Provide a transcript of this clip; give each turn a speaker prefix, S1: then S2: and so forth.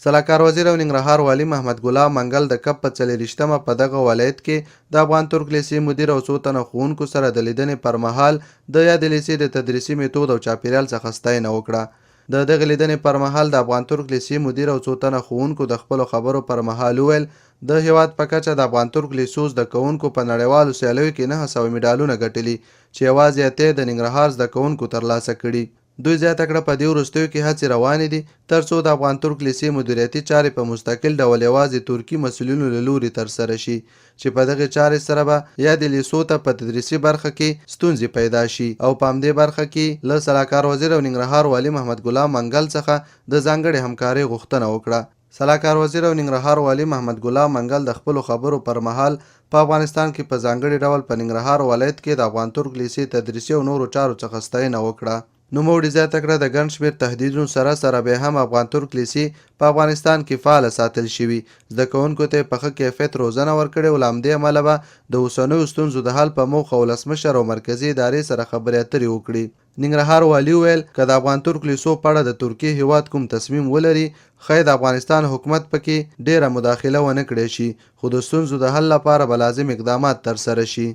S1: سلاکار وزیر او ننګرهار والي محمد ګلاب منګل د کب په 24مه په دغه ولایت کې د افغان ترک لیسې مدیر او څو تنه ښوونکو سره د لیدنې پرمهال د یادې لیسې د تدریسي میتود او چاپیریال څخه ستاینه وکړه. د دغې لیدنې پرمهال د افغان ترک لیسې مدیر او څو تنه ښوونکو د خپلو خبرو پرمهال وویل، د هېواد په کچه د افغان ترک لیسو زده کوونکو په نړیوالو سیالیو کې 900 مډالونه ګټلي، چې یوازې اته یې د ننګرهار زده کوونکو ترلاسه کړي. دوی زیاته کړه، په دې وروستیو کې هڅې روانې دي، ترڅو د افغان ترک لیسې مدیریتي چارې په مستقل ډول یوازې ترکي مسؤلینو له لوري ترسره شي، چې په دغې چارې سره به یادې لیسو ته په تدریسي برخه کې ستونزې پیدا شي او په همدې برخه کې له سلاکار وزیر او ننګرهار والي محمد ګلاب منګل څخه د ځانګړې همکارۍ غوښتنه وکړه. سلاکار وزیر او ننګرهار والي محمد ګلاب منګل د خپلو خبرو پرمهال په افغانستان کې په ځانګړي ډول په ننګرهار ولایت کې د افغان ترک لیسې تدریسي او نورو چارو څخه ستاینه وکړه. نوموړي زیاته کړه، د ګڼ شمېر تهدیدونو سره سره بیا هم افغان ترک لیسې په افغانستان کې فعاله ساتل شوي، زده کوونکو ته یې په ښه کیفیت روزنه ورکړې او له همدې امله به د اوسنیو ستونزو د حل په موخه ولسمشر او مرکزي ادارې سره خبرې اترې وکړي. ننګرهار والي وویل، که د افغان ترک لیسو په اړه د ترکیې هېواد کوم تصمیم ولري، ښایي د افغانستان حکومت په کې ډېره مداخله ونه کړای شي، خو د ستونزو د حل لپاره به لازم اقدامات ترسره شي.